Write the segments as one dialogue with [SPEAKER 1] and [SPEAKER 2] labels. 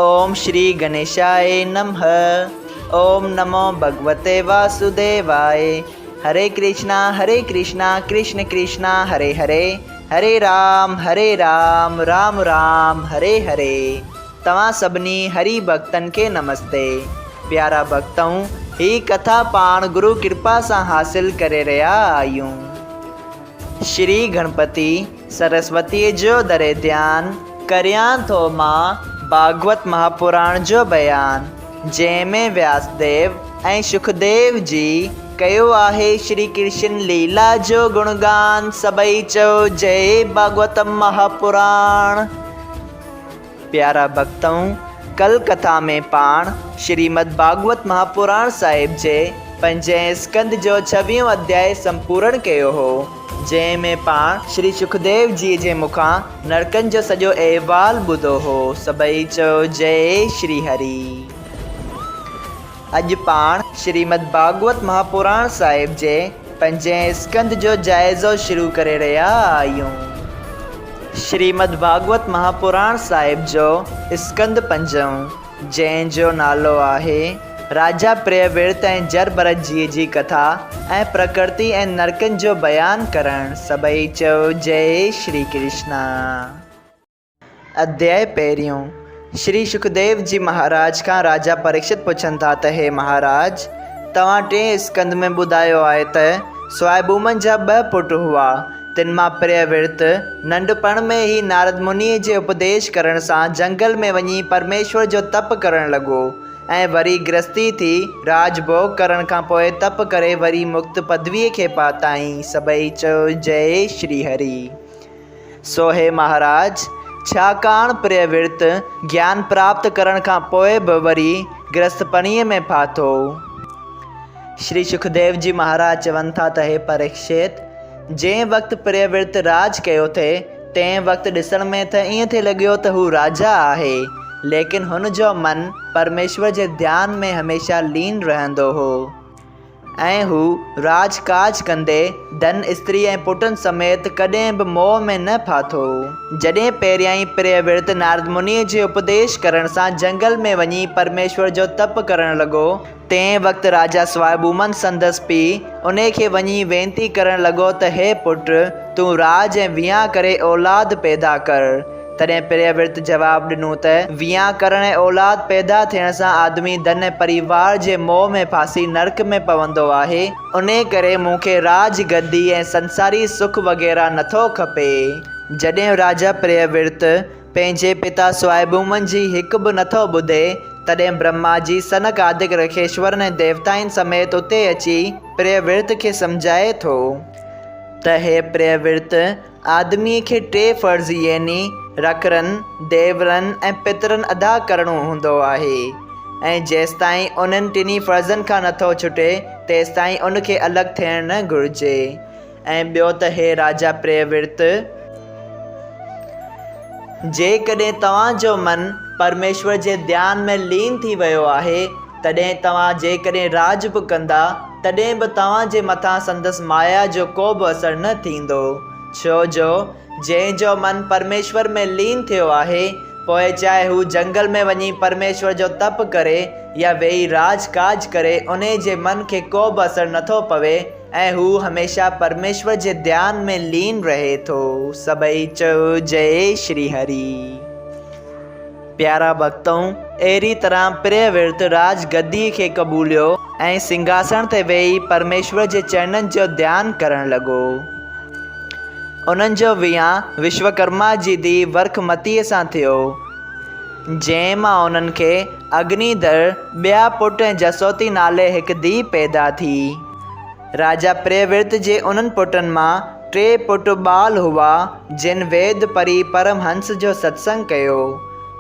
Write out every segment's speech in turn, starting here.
[SPEAKER 1] اوم شري گنيشاء نمھ اوم نمو ڀڳوتي واسوديواء هري ڪرشنا هري ڪرشنا ڪرشن ڪرشنا هري هري هري رام هري رام رام رام هري هري توهان سڀني هري ڀڳتن کي نمستي پيارا ڀڳتؤ هي ڪٿا پاڻ گرو ڪرپا سان حاصل ڪري رهيا آهيون. شري گڻپتي سرسوتيء جو دري ڌيان ڪريان ٿو مان ڀاڳوت مهاپراڻ جو بيان، جنهن ۾ وياسديو ۽ شڪديو جي ڪيو آهي شري ڪرشن ليلا جو گڻگان، سڀئي چئو جئي ڀاڳوتم مهاپراڻ. پيارا ڀڳتؤ! ڪل ڪٿا ۾ پاڻ شريمد ڀاڳوت مهاپراڻ صاحب جي پنجين اسڪنڌ جو ڇويهون اڌيائي سمپورڻ ڪيو هو، جنهن ۾ پاڻ شري شڪديو جيء جي مکان نرڪن جو سڄو احوال ٻڌو هو. سڀئي چئو جئي شري هري. اڄ پاڻ شريمد ڀاڳوت مهاپراڻ صاحب جي پنجين اسڪنڌ جو جائزو شروع ڪري رهيا آهيون. شريمد ڀاڳوت مهاپراڻ صاحب جو اسڪنڌ پنجون، جنهن جو نالو آهي، راجا پريويرت ۽ جر ڀرت جيء جي ڪٿا ۽ پرڪرتي ۽ نرڪن جو بيان ڪرڻ، سڀئي چئو جئي شري ڪرشنا. اڌيائي پهريون، شري شڪديو جي مهاراج کان راجا پريڪشت پڇن ٿا ته هي مهاراج! توهان ٽئين اسڪنڌ ۾ ٻڌايو آهي ته سوائبومن جا ٻه پٽ هئا، تن مان پريورت ننڍپڻ ۾ ئي نارد منيء جي اپديش ڪرڻ سان جهنگل ۾ وڃي پرميشور جو تپ ڪرڻ لڳو ۽ وري گرهستي ٿي راڄ ڀوڳ ڪرڻ کان پوء تپ ڪري وري مڪت پدويء کي پاتائين. سڀئي چيو جئي شري هري. سو هي مهاراج! ڇاڪاڻ پريورت گيان پراپت ڪرڻ کان پوء به وري گرهستپڻي ۾ ڦاٿو؟ شري شڪديو جي مهاراج چون ٿا ته هي پريڪشت! جنهن وقت پريورت راڄ ڪيو ٿي، تنهن وقت ڏسڻ ۾ ته ائين ٿي لڳيو ته هو راجا آهي، ليڪن هن جو من پرميشور جي ڌيان ۾ هميشه لين رهندو هو. ۽ هو راڄ ڪاڄ ڪندي ڌن استري ۽ پٽن سميت ڪڏهن به موهه ۾ نه ڦاٿو. جڏهن پهريائين پريورت نارد منيء جي اپديش ڪرڻ سان جهنگل ۾ وڃي پرميشور جو تپ ڪرڻ لڳو، تنهن وقت راجا سوائبومن سندس پيء انهي کي وڃي وينتي ڪرڻ لڳو ته هي پٽ! تون راڄ ۽ ويان ڪري اولاد پيدا ڪر. تڏهن پريورت جواب ڏنو ته، ويان ڪرڻ ۽ اولاد پيدا ٿيڻ سان آدمي ڌن ۽ پريوار جي موهه ۾ ڦاسي نرڪ ۾ پوندو آهي، انهي ڪري مون کي راڄ گدي ۽ سنساري سک وغيره نٿو کپي. جڏهن راجا پريورت پنهنجي پتا سوائبومن جي هڪ به نٿو ٻڌي، تڏهن برهما جي سنڪ آدڪ رکيشورن ۽ ديوتائن سميت اتي اچي پريورت کي سمجهائي ٿو ته هي پريورت! آدميء کي ٽي فرض يعني رڪرن، ديورن ۽ پترن ادا ڪرڻو هوندو آهي ۽ جيستائين انهن ٽنهي فرضن کان نٿو ڇٽي تيستائين ان کي الڳ ٿيڻ نه گهرجي ۽ ٻيو ته هي راجا پريورت! جيڪڏهن توهان جو من پرميشور جي ڌيان ۾ لين ٿي ويو آهي تڏهن توهان جيڪڏهن راڄ به ڪندا، تڏهن به توهان جي مٿان سندس مايا جو ڪو به اثر نه ٿيندو، ڇو جو جنهن جو من پرميشور ۾ لين ٿيو آهي، پوء چاهي هو جهنگل ۾ وڃي پرميشور جو تپ ڪري يا ويهي راڄ ڪاڄ ڪري، انهي جي من کي ڪو به اثر نٿو پوي ۽ هو هميشه پرميشور جي ڌيان ۾ لين رهي ٿو. سڀئي چئو جئي شري هري. پيارا ڀڳتؤ! اهڙي طرح پريورت راڄ گديء کي قبوليو ۽ سنگهاسڻ تي ويهي پرميشور جي چرنن جو ڌيان ڪرڻ لڳو. انهن جو ويهان وشوڪرما جي ڌيء ورکمتيء سان ٿيو، جنهن مان انهن کي اگنيڌر، ٻيا پٽ ۽ جسوتي نالي هڪ ڌيء پيدا ٿي. راجا پريورت جي انهن پٽن مان ٽي پٽ ٻال هئا، جن ويد پري پرمهنس جو ستسنگ ڪيو.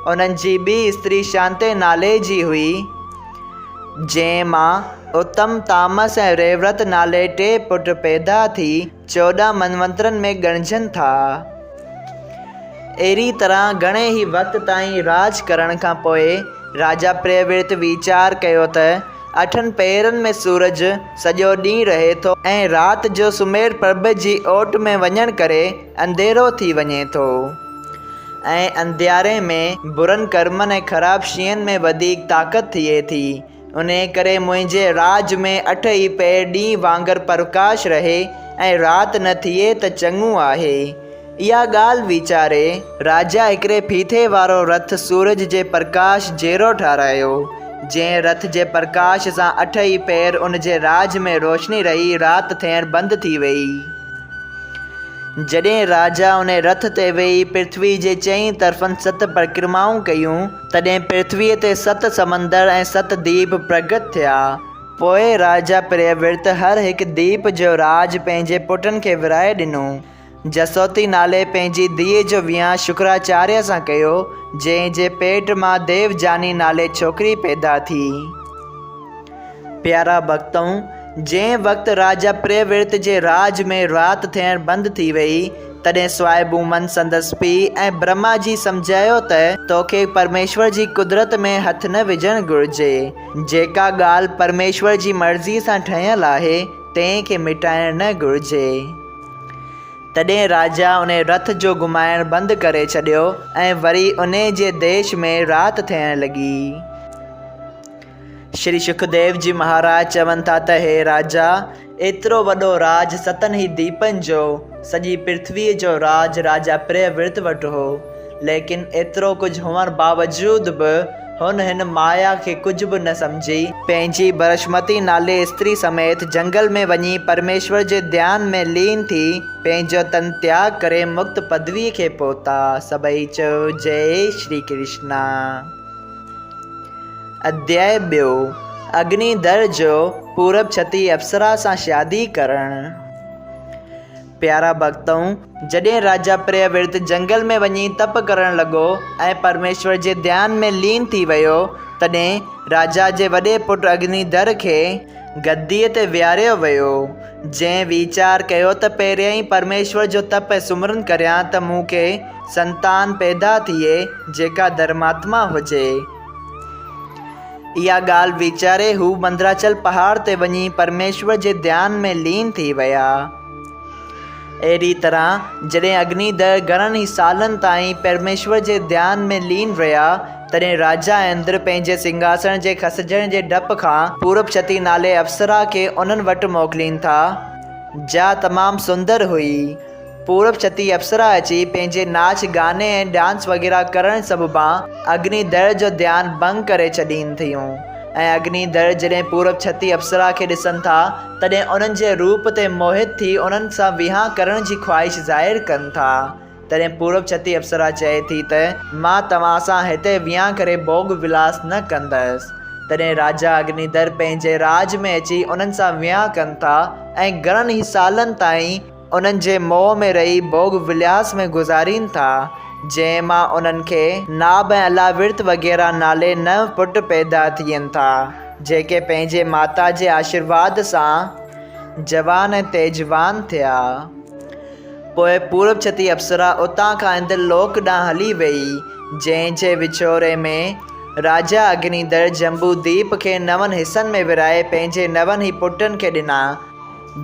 [SPEAKER 1] انهن جي ٻي استري شانتي نالي جي هئي، جنهن مان اتم، تامس ۽ ريورت نالي ٽي پٽ پيدا ٿي 14 منونترن ۾ ڳڻجن ٿا. اهڙي طرح گهڻي ئي وقت تائين راڄ ڪرڻ کان پوء راجا پريورت ويچار ڪيو ته اٺن پهرن ۾ سورج سڄو ڏينهن رهي ٿو ۽ رات جو سمير پرڀ جي اوٽ ۾ وڃڻ ڪري انڌيرو ٿي وڃي ٿو ۽ انڌياري ۾ برن ڪرمن ۽ خراب شين ۾ وڌيڪ طاقت ٿئي ٿي. انهيء ڪري منهنجي راڄ ۾ اٺ ئي پهر ڏينهن وانگر پرڪاش رهي ۽ رات نه ٿئي ته چڱو آهي. اها ڳالهه ويچاري، راجا هڪڙي ڦيٿي وارو رٿ سورج جي پرڪاش جهڙو ٺارايو، جنهن رٿ جي پرڪاش سان اٺ ئي پهر ان جي راڄ ۾ روشني رهي، رات ٿيڻ بند ٿي ويئي. جڏهن راجا ان رٿ تي ويهي پرٿوي جي چئين طرفن ست پرڪرمائون ڪيون، تڏهن پرٿويء تي ست سمندر ۽ ست ديپ پرگت ٿيا. پوء راجا پريورت هر هڪ ديپ جو راڄ پنهنجي پٽن کي ورهائي ڏنو. جسوتي نالي پنهنجي ڌيء جو ويهان شڪراچاريه سان ڪيو، جنهن جي پيٽ مان ديوجاني نالي ڇوڪري پيدا ٿي. پيارا ڀڳتؤ! جنهن وقت راجا پريورت جي راڄ ۾ رات ٿيڻ بند ٿي ويئي، تڏهن سوائبومن سندس پيء ۽ برهما جي سمجهايو ته توکي پرميشور جي قدرت ۾ هٿ نه وجهڻ گهرجي. جيڪا ڳالهه پرميشور جي مرضيء سان ٺهيل آهي، تنهن کي مٽائڻ نه گهرجي. تڏهن راجا انهي رٿ جو گهمائڻ بند ڪري ڇڏيو ۽ وري انهي جي ديش ۾ رات ٿيڻ لڳي. شري شڪديو جي مهاراج چون ٿا ته هي راجا! ايترو وڏو راڄ ستن ئي ديپن جو، سڄي پرٿويء جو راڄ راجا پريورت وٽ هو. ليڪن ايترو ڪجهه هئڻ باوجود به هن هن مايا کي ڪجهه به نه سمجهي، پنهنجي برشمتي نالي استري سميت جهنگل ۾ وڃي پرميشور جي ڌيان ۾ لين ٿي پنهنجو تن تياڳ ڪري مڪت پدويء کي پهتا. سڀئي چيو جئي شري ڪرشنا. اڌيائي ٻيو، اگني در جو پورب ڇتي اپسرا سان شادي ڪرڻ. پيارا ڀڳتؤ! جڏهن راجا پريورت جهنگل ۾ وڃي تپ ڪرڻ لڳو ۽ پرميشور جي ڌيان ۾ لين ٿي ويو، تڏهن راجا جي وڏي پٽ اگنيڌر کي گديء تي ويهاريو ويو، جنهن ويچار ڪيو ته پهريائين پرميشور جو تپ ۽ سمرن ڪريان ته مون کي سنتان پيدا ٿئي، جيڪا ڌرماتما هجي. اها ڳالهه ويچاري هو مندراچل پهاڙ تي وڃي پرميشور جي ڌيان ۾ لين ٿي ويا. اهڙي طرح جڏهن اگنيڌر گهڻن ئي سالن تائين پرميشور جي ڌيان ۾ لين رهيا، تڏهن راجا اندر پنهنجي سنگهاسڻ جي کسجڻ جي ڊپ کان پوربشتي نالي اپسرا کي انهن وٽ موڪلين ٿا، جا تمام سندر هئي. پورب ڇتي اپسرا اچي پنهنجي ناچ گاني ۽ ڊانس وغيره ڪرڻ سببان اگني در جو ڌيان ڀنگ ڪري ڇڏين ٿيون ۽ اگني در جڏهن پورب ڇتي اپسرا کي ڏسن ٿا تڏهن انهن جي روپ تي موهت ٿي انهن سان ويهان ڪرڻ جي خواهش ظاهر ڪن ٿا تڏهن پورب ڇتي اپسرا چئي ٿي ته مان توهان سان هتي ويهان ڪري ڀوڳ ولاس نه ڪندس تڏهن راجا اگني در پنهنجي راڄ ۾ اچي انهن سان ويهان ڪن ٿا ۽ گهڻن ئي سالن تائين انهن جي موهه ۾ رهي ڀوڳ ولياس ۾ گذارين ٿا، جنهن مان انهن کي ناب ۽ الاورت وغيره نالي نو پٽ پيدا ٿين ٿا، جيڪي پنهنجي ماتا جي آشيرواد سان جوان ۽ تيجوان ٿيا. پوء پورب ڇتي اپسرا اتان کان اندر لوڪ ڏانهن هلي ويئي، جنهن جي وڇوڙي ۾ راجا اگنيڌر جمبو ديپ کي نون حصن ۾ ورهائي پنهنجي نون ئي پٽن کي ڏنا،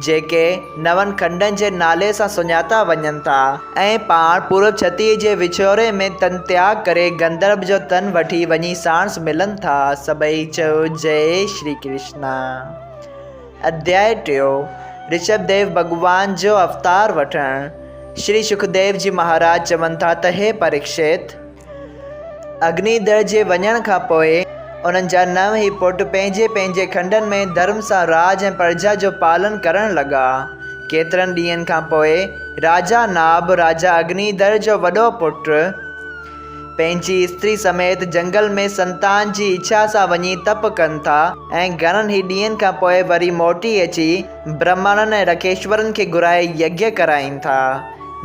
[SPEAKER 1] جيڪي نون کنڊن جي نالي سان سڃاتا وڃن ٿا ۽ پاڻ پورب ڇتيء جي وڇوڙي ۾ تن تياڳ ڪري گنڌرب جو تن وٺي وڃي ساڻس ملن ٿا. سڀئي چيو جئي شري ڪرشنا. اڌياء ٽيو، رشڀ ديو ڀڳوان جو اوتار وٺڻ. شري شڪديو جي مهاراج چون ٿا ته هي پريڪشت! اگنيڌر جي وڃڻ کان پوء انهن جا نو ئي پٽ پنهنجي پنهنجي کنڊن ۾ ڌرم سان راڄ ۽ پرجا جو پالن ڪرڻ لڳا. ڪيترن ڏينهن کان پوء راجا ناڀ، راجا اگنيڌر جو وڏو پٽ، پنهنجي استري سميت جنگل ۾ سنتان جي اڇا سان وڃي تپ ڪن ٿا ۽ گهڻن ئي ڏينهن کان پوء وري موٽي اچي برهمڻن ۽ رکيشورن کي گهرائي يگيه ڪرائين ٿا.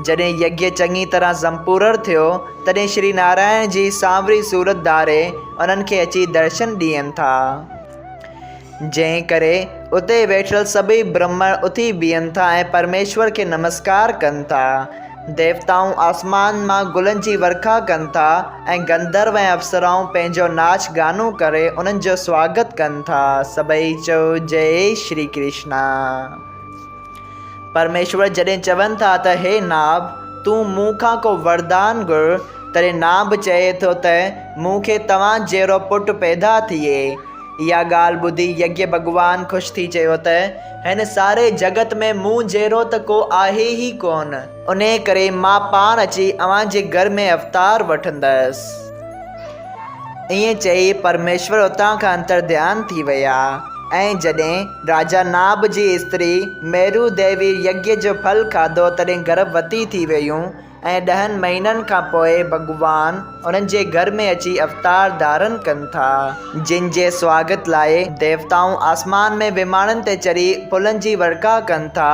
[SPEAKER 1] جڏهن يگيه چڱي طرح سمپورڻ ٿيو، تڏهن شري نارائڻ جي سانوري صورت ڌاري انهن کي اچي درشن ڏين ٿا. جنهن ڪري اتي ويٺل سڀئي برهمڻ اٿي بيهن ٿا ۽ پرميشور کي نمسڪار ڪن ٿا. ديوتائون آسمان مان گلن جي ورکا ڪن ٿا ۽ گنڌرو ۽ اپسرائون پنهنجو ناچ گانو ڪري انهن جو سواگت ڪن ٿا. سڀئي چئو جئي شري ڪرشنا. پرميشور جڏهن چون ٿا ته هي ناڀ! تون مون کان ڪو وردان گهر، تڏهن نانڀ چئي ٿو ته مون کي توهان جهڙو پٽ پيدا ٿئي. اها ڳالهه ٻڌي يگيه ڀڳوان خوش ٿي چيو ته هن ساري جڳت ۾ مون جهڙو ته ڪو آهي ئي ڪونه. انهيء ڪري مان پاڻ اچي اوهان جي گهر ۾ اوتار وٺندس. ائين چئي پرميشور اتان کان انترڌيان ٿي ويا ۽ جڏهن راجا ناڀ جي استري ميرو ديوي يگيه جو ڦل کاڌو تڏهن گرڀوتي ٿي ويون ۽ ڏهن مهينن کان پوء ڀڳوان انهن جي گهر ۾ اچي اوتار ڌارن ڪن ٿا. جن جي سواگت لاء ديوتائون آسمان ۾ وماڻن تي چڙهي ڦلن جي ورکا ڪن ٿا.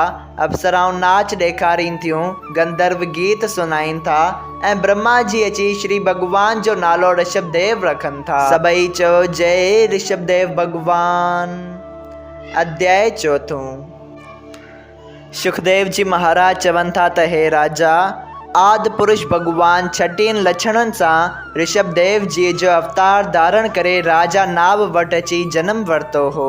[SPEAKER 1] اپسرائون ناچ ڏيکارين ٿيون، گنڌرو گيت سڻائين ٿا ۽ برهما جي اچي شري ڀڳوان جو نالو رشڀ ديو رکن ٿا. سڀئي چئو جئي رشڀ ديو ڀڳوان. اڌيائي چوٿون. شڪديو جي مهاراج چون ٿا ته هي راجا! آد پرش ڀڳوان ڇٽيهن لڇڻن سان رشڀ ديو جيء جو اوتار ڌارڻ ڪري راجا ناڀ وٽ اچي جنم ورتو هو.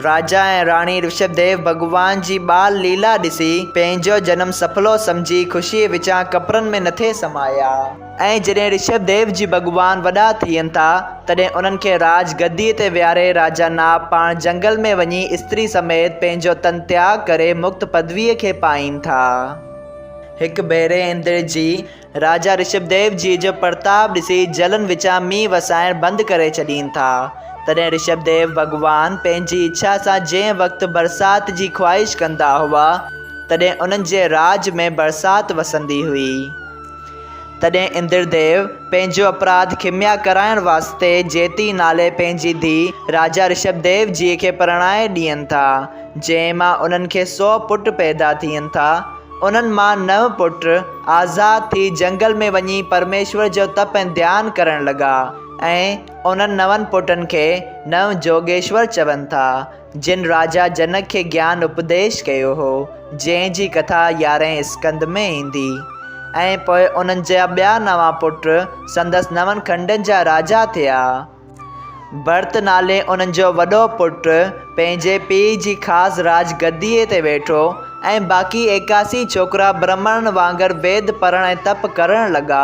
[SPEAKER 1] راجا ۽ راڻي رشڀديو ڀڳوان جي ٻال ليلا ڏسي، پنهنجو جنم سڦلو سمجهي خوشيء وچان ڪپرن ۾ نٿي سمايا. ۽ جڏهن رشڀديو جي ڀڳوان وڏا ٿين ٿا، تڏهن انهن کي راج گديء تي ويهاري راجا ناڀ پاڻ جنگل ۾ وڃي استري سميت پنهنجو تن تياڳ ڪري مڪت پدويء کي پائين ٿا. هڪ ڀيري اندر جي راجا رشڀديو جيء جو پرتاب ڏسي جلن وچان مينهن وسائڻ بند ڪري ڇڏين ٿا. تڏهن رشڀديو ڀڳوان پنهنجي اڇا سان جنهن وقت برسات جي خواهش ڪندا هئا، تڏهن انهن جي راڄ ۾ برسات وسندي هئي. تڏهن اندر ديو پنهنجو اپراڌ کميا ڪرائڻ واسطي جيتي نالي پنهنجي ڌيء راجا رشڀديو جيء کي پرڻائي ڏين ٿا، جنهن مان انهن کي سو پٽ پيدا ٿين ٿا. انهن مان نو پٽ آزاد ٿي جنگل ۾ وڃي پرميشور جو تپ ۽ ڌيان ڪرڻ لڳا ۽ انهن نون پٽن کي نو جوڳيشور چون ٿا، جن راجا جنڪ کي گيان اپديش ڪيو هو، جنهن جي ڪٿا يارهين اسڪنڌ ۾ ايندي. ۽ پوء انهن جا ٻيا نوان پٽ سندس نون کنڊن جا راجا ٿيا. ڀرت نالي انهن جو وڏو پٽ پنهنجي پيء جي خاص راڄ گديء تي ويٺو ۽ باقي 81 ڇوڪرا برهمڻن وانگر ويد پڙهڻ ۽ تپ ڪرڻ لڳا.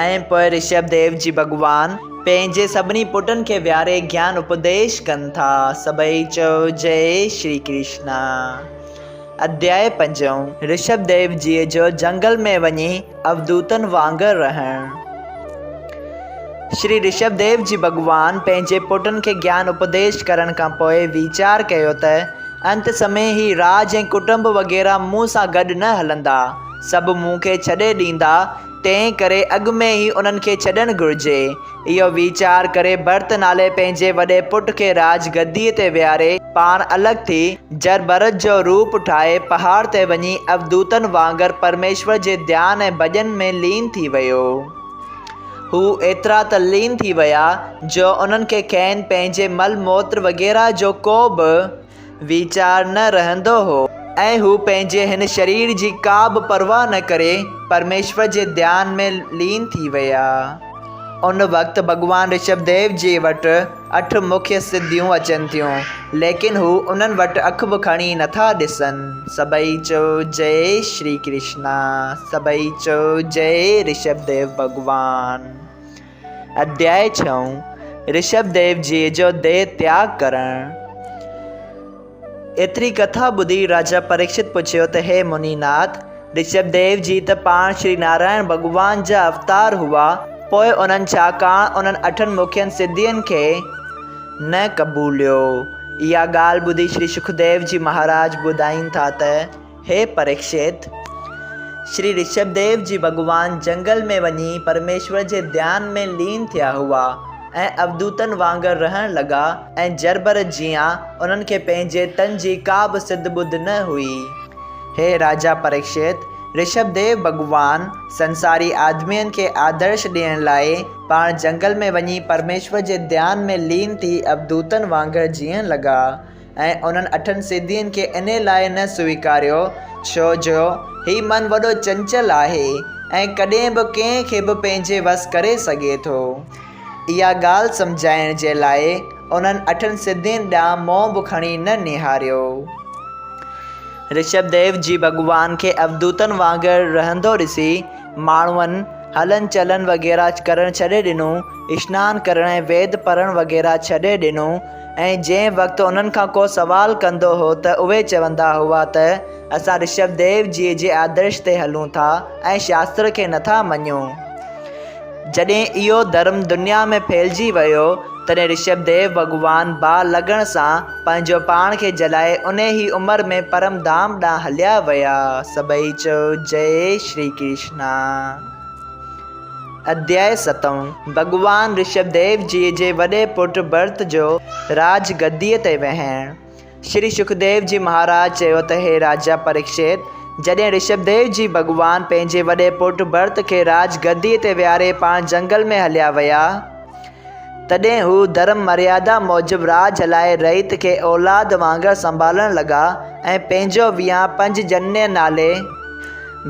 [SPEAKER 1] ۽ پوء رشڀ ديو جي ڀڳوان پنهنجي سڀني پٽن کي ويهاري گيان اپديش ڪن ٿا. سڀئي چئو جئي شري ڪرشنا. اڌيائي پنجون، رشڀ ديو جيء جو جنگل ۾ وڃي اوڌوتن وانگر رهڻ. شري رشڀ ديو جي ڀڳوان پنهنجي پٽن کي گيان اپديش ڪرڻ کان پوء ويچار ڪيو ته انت سمي هي راڄ ۽ ڪٽنب وغيره مون سان گڏ نه هلندا، سڀ مون کي ڇڏي ڏيندا، تنهن ڪري اڳ ۾ ئي انهن کي ڇڏڻ گهرجي. اهو ويچار ڪري ڀرت نالي پنهنجي وڏي پٽ کي راڄ گديء تي ويهاري پاڻ الڳ ٿي جڙ ڀرت جو روپ ٺاهي پهاڙ تي وڃي اوڌوتن وانگر پرميشور جي ڌيان ۽ ڀڄن ۾ لين ٿي ويو. هو ايترا ته لين ٿي ويا جو انهن کي کين پنهنجي مل موتر وغيره جو ڪو به ويچار نه رهندو هو ۽ هو پنهنجي هن شرير جي ڪا به پرواهه نه ڪري پرميشور جي ڌيان ۾ لين ٿي ويا. ان وقت ڀڳوان رشڀ ديو جي وٽ اٺ مکيه سڌيون اچن ٿيون، ليڪن هو انهن وٽ اک به کڻي نٿا ڏسن. سڀئي چئو جئي شري ڪرشنا، سڀئي چئو جئي رشڀ ديو ڀڳوان. اڌيائي ڇهون، رشڀ ديو جيء جو ديهه تياڳ ڪرڻ. ايتري ڪٿا ٻڌي راجا پريڪشت پڇيو ته هي مني ناٿ! رشڀ ديو جي ته پاڻ شري نارائڻ ڀڳوان جا اوتار هئا، پوء انهن ڇاڪاڻ انهن اٺن مکين سڌين کي نه قبوليو؟ اها ڳالهه ٻڌي شري شڪديو جي مهاراج ٻڌائين ٿا ته هي پريڪشت! شري رشڀ ديو جي ڀڳوان جنگل ۾ وڃي پرميشور جي ڌيان ۾ لين ٿيا هئا ۽ اوڌوتن وانگر رهڻ لڳا ۽ جڙ ڀرت جيان انهن کي پنهنجي تن جي ڪا به سڌ ٻڌ نه هئي. هي راجا پريڪشت! رشڀ ديو ڀڳوان سنساري آدمين کي آدرش ڏيڻ لاء پاڻ جنگل ۾ وڃي پرميشور جي ڌيان ۾ لين ٿي اوڌوتن وانگر جيئڻ لڳا. ۽ انهن اٺن سڌين کي انهي لاء نه سويڪاريو، ڇو جو هي من وڏو چنچل آهي ۽ ڪڏهن به ڪنهن کي به پنهنجي وس ڪري سگهي ٿو. اها ڳالهه سمجهائڻ جي لاء انهن اٺن سڌين ڏانهن منهن به کڻي نه نهاريو. رشڀ ديو جي ڀڳوان کي اوڌوتن وانگر رهندو ڏسي، ماڻهن هلن چلن وغيره ڪرڻ ڇڏي ڏنو، اشنان ڪرڻ ۽ ويد پڙهڻ وغيره ڇڏي ڏنو ۽ جنهن وقت انهن کان ڪو سوال ڪندو هو ته اهي چوندا هئا ته اسان رشڀ ديو جيء جي آدرش تي هلون ٿا ۽ شاستر کي نٿا مڃون. جڏهن اهو ڌرم دنيا ۾ ڦهلجي ويو، تڏهن رشڀ ديو ڀڳوان باهه لڳڻ سان پنهنجو پاڻ کي جلائي انهي ئي عمر ۾ پرم ڌام ڏانهن هليا ويا. سڀئي چئو جئي شري ڪرشنا. اڌيائي ستون، ڀڳوان رشڀ ديو جيء جي وڏي پٽ ڀرت جو راج گديء تي ويهڻ. شري شڪديو جي مهاراج چيو ته هي راجا پريڪشت! جڏهن رشڀديو جي ڀڳوان پنهنجي وڏي پٽ ڀرت کي راج گديء تي ويهاري پاڻ جهنگل ۾ هليا ويا، تڏهن هو ڌرم مريادا موجب راڄ هلائي رعيت کي اولاد وانگر سنڀالڻ لڳا ۽ پنهنجو ويهان پنج جنيه نالي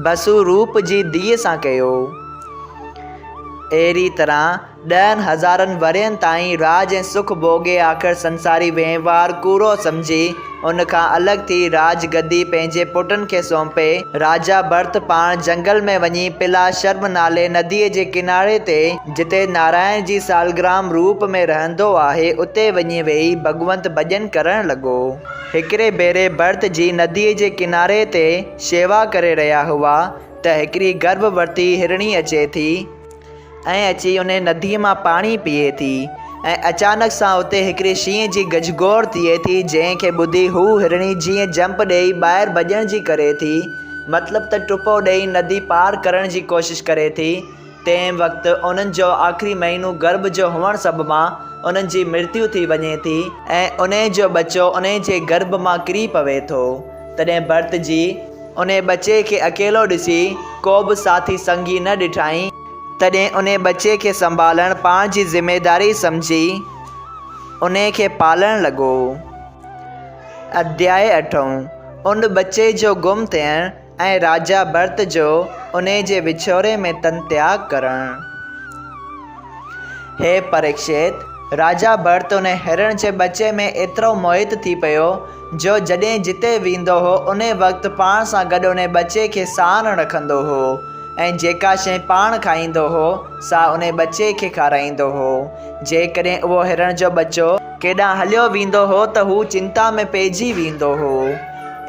[SPEAKER 1] بسو روپ جي ڌيء سان ڪيو. اهڙي طرح ڏهن هزارن ورهين تائين راڄ ۽ سک ڀوڳي آخر سنساري وهنوار ڪوڙو سمجهي ان کان الڳ ٿي راڄ گدي پنهنجي پٽن کي سونپي راجا ڀرت پاڻ جهنگل ۾ وڃي پلا شرم نالي نديء جي ڪناري تي جتي نارائڻ جي سالگرام روپ ۾ رهندو آهي اتي وڃي ويهي ڀڳونت ڀڄن ڪرڻ لڳو. هڪڙي ڀيري ڀرت جي نديء جي ڪناري تي شيوا ڪري رهيا هئا ته هڪڙي گرڀ ورتي هرڻي اچي ٿي. ۽ اچي انهي نديء مان پاڻي پيئي ٿي ۽ اچانڪ سان اتي هڪڙي شينهن جي گجگوڙ ٿئي ٿي جنهن کي ٻڌي هوء هرڻي جيئن جمپ ڏيئي ٻاهر ڀڄڻ جي ڪري ٿي مطلب ته ٽپو ڏيئي ندي پار ڪرڻ جي ڪوشش ڪري ٿي تنهن وقت انهن جو آخري مهينو گرڀ جو هئڻ سببان انهن جي مرتيو ٿي وڃي ٿي ۽ انهي جو ٻچو انهي جي گرڀ مان ڪري پوي ٿو تڏهن ڀرت جي انهي ٻچي کي اڪيلو ڏسي ڪو به ساٿي سنگي نه ڏٺائين، تڏهن انهي ٻچي کي سنڀالڻ پاڻ جي ذميداري سمجهي انهي کي پالڻ لڳو. اڌياء اٺون، ان ٻچي جو گم ٿيڻ ۽ راجا ڀرت جو انهي جي وڇوڙي ۾ تن تياڳ ڪرڻ. هي پريڪشت! راجا ڀرت انهي هرڻ جي ٻچي ۾ ايترو موهت ٿي پيو، جو جڏهن جتي ويندو هو، انهي وقت پاڻ سان گڏ انهي ٻچي کي ساڻ رکندو هو ۽ جيڪا شيء پاڻ کائيندو هو، سا انهي ٻچي کي کارائيندو هو. جيڪڏهن اهو هرڻ جو ٻچو ڪيڏانهن هليو ويندو هو ته هو چنتا ۾ پئجي ويندو هو.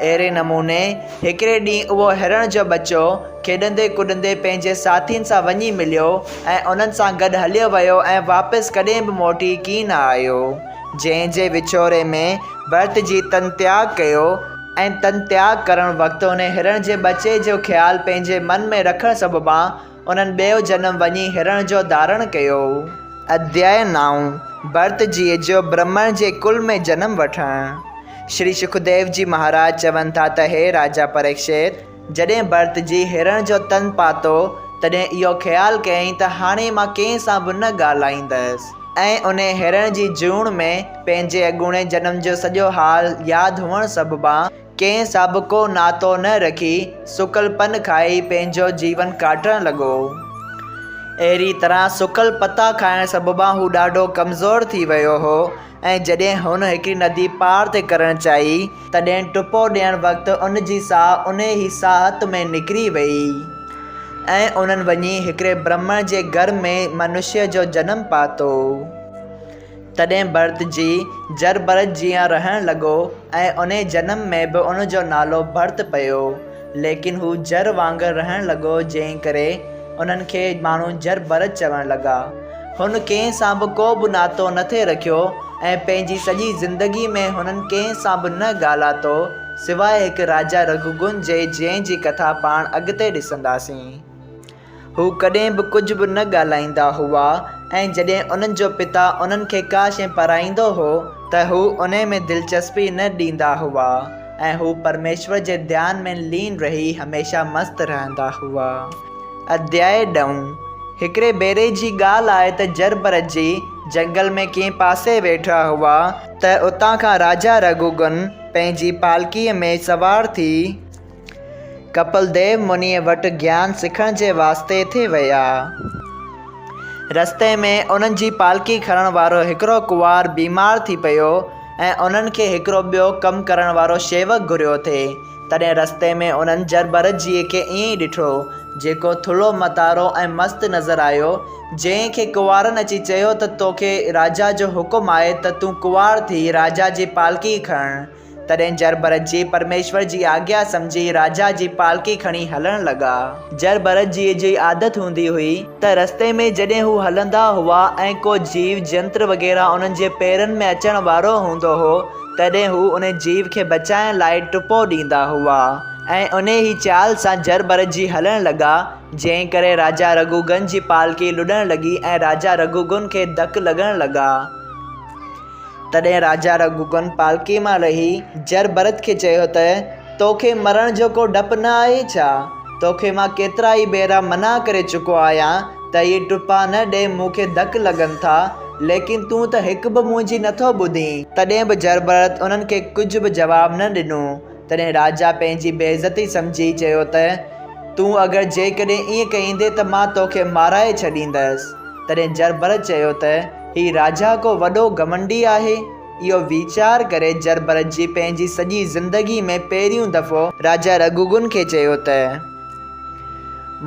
[SPEAKER 1] اهڙي نموني هڪڙي ڏينهن اهو هرڻ جو ٻچو کيڏندي ڪڏندي پنهنجي ساٿين سان وڃي مليو ۽ انهن سان گڏ هليو ويو ۽ واپس ڪڏهن به موٽي ڪين آيو. جنهن جي وڇوڙي ۾ ڀرت جي تن تياڳ ڪيو ۽ تن تياڳ ڪرڻ وقت انهي هرڻ جي ٻچي جو خيال پنهنجي من ۾ رکڻ سببان انهن ٻيو جنم وڃي هرڻ جو ڌارڻ ڪيو. اڌياء نائون، ڀرت جيء جو برهمڻ جي ڪل ۾ جنم وٺڻ. شري شڪديو جي مهاراج چون ٿا ته هي راجا پريڪشت! جڏهن ڀرت جي هرڻ جو تن پاتو، تڏهن اهو خيال ڪيائين ته هاڻي مان ڪنهن سان به نه ڳالهائيندس ۽ انهي هرڻ جي جوڻ ۾ پنهنجي اڳوڻي جنم جو سڄو حال ياد هئڻ سببان ڪنهن سان به ڪو ناتو نه رکي سڪل پن کائي پنهنجو جيون ڪاٽڻ لڳو. اهڙي طرح سڪل پتا کائڻ سببان هو ڏاڍو ڪمزور ٿي ويو هو ۽ جڏهن هن هڪڙي ندي پار تي ڪرڻ چاهي، تڏهن ٽپو ڏيڻ وقت ان جي ساهه انهي ئي ساهت ۾ نڪري ويئي ۽ انهن وڃي هڪڙي برهمڻ جي گهر ۾ منشيء جو جنم پاتو. تڏهن ڀرت جي جر ڀرت جيان رهڻ لڳو ۽ انهي جنم ۾ به ان جو نالو ڀرت پيو. ليڪن هو جر وانگر رهڻ لڳو جنهن ڪري انهن کي ماڻهو جر ڀرت چوڻ لڳا. هن ڪنهن سان به ڪو به ناتو نه ٿي رکيو ۽ پنهنجي سڄي زندگي ۾ هنن ڪنهن سان به نه ڳالهاتو سواء هڪ راجا رگهوگن جي جنهن جي ڪٿا پاڻ اڳتي ڏسنداسين. هو ڪڏهن به ڪجهه به نه ڳالهائيندا هئا ۽ جڏهن انهن جو پتا انهن کي ڪا شيء پڙهائيندو هو ته هو انهي ۾ دلچسپي نه ڏيندا هئا ۽ هو پرميشور جي ڌيان ۾ لين رهي هميشه مست رهندا هئا. اڌياء ڏهون، هڪڙي ڀيري جي ڳالهه آهي ته جربرت جي جهنگل ۾ ڪنهن پاسي ويٺا هئا ته اتان کان راجا رگهوگن پنهنجي پالڪيء ۾ سوار ٿي، ڪپل ديو منيء وٽ گيان سکڻ جي واسطي ٿي ويا. رستي ۾ انهن جي پالڪي کڻڻ وارو هڪڙو ڪنوار بيمار ٿي پيو ۽ انهن کي هڪڙو ٻيو ڪم ڪرڻ وارو شيوڪ گهريو ٿي. تڏهن رستي ۾ انهن جرڀرت جيء کي ائين ئي ڏٺو، جيڪو ٿلهو متارو ۽ مست نظر آيو، جنهن کي ڪنوارن اچي چيو ته توکي راجا جو حڪم آهي ته تون ڪنوار ٿي راجا جي پالڪي کڻ. تڏهن جرڀرت جي پرميشور جي آگيا سمجهي راجا جي پالڪي کڻي هلڻ لڳا. جرڀرت جيء جي عادت هوندي هئي ته رستي ۾ جڏهن هو هلندا هئا ۽ ڪو جيو جنتر وغيره انهن جي پيرن ۾ اچڻ وارو هوندو هو، تڏهن هو ان جيو کي بچائڻ لاء ٽپو ڏيندا هئا ۽ انهي ئي چال سان جرڀرت جي هلڻ لڳا، جنهن ڪري راجا رگهوگن جي پالڪي لڏڻ لڳي ۽ راجا رگهوگن کي ڌڪ لڳڻ لڳا. تڏهن راجا رگهوگن پالڪي مان لهي جر ڀرت کي چيو ته، توکي مرڻ جو ڪو ڊپ نه آهي ڇا؟ توکي مان ڪيترا ئي ڀيرا منع ڪري چڪو آهيان ته اهي ٽپا نه ڏي مون کي ڌڪ لڳن ٿا، ليڪن تون ته هڪ به منهنجي نٿو ٻڌين. تڏهن به جر ڀرت انهن کي ڪجهه به جواب نه ڏنو. تڏهن راجا پنهنجي بيعزتي سمجهي چيو ته، تون اگر جيڪڏهن ائين ڪئيندين ته مان توکي مارائي ڇڏيندس. تڏهن جرڀرت چيو ته، هي راجا ڪو وڏو گهمنڊي آهي. اهو ويچار ڪري جرڀرت جي پنهنجي سڄي زندگي ۾ پهريون دفعو راجا رگهوگن کي چيو ته.